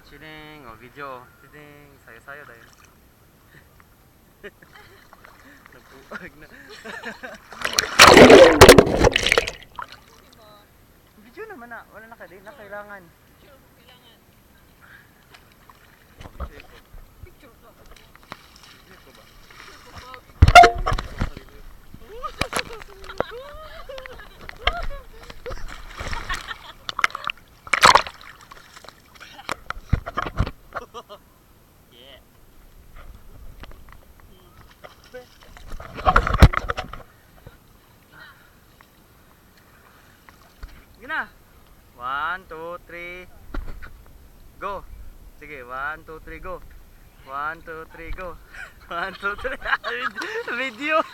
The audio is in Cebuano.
Chilling, oh, video. Chilling, sayo-sayo dahil. Nagbuag na. Diba? Video naman na, wala na ka, di na kailangan. Picture ko kailangan. Oh, video ko. Picture ko. Video ko ba? Picture ko ba? Yeah. Sige na. One, two, three. Go. Sige, one, two, three, go. One, two, three, go. One, two, three. Video.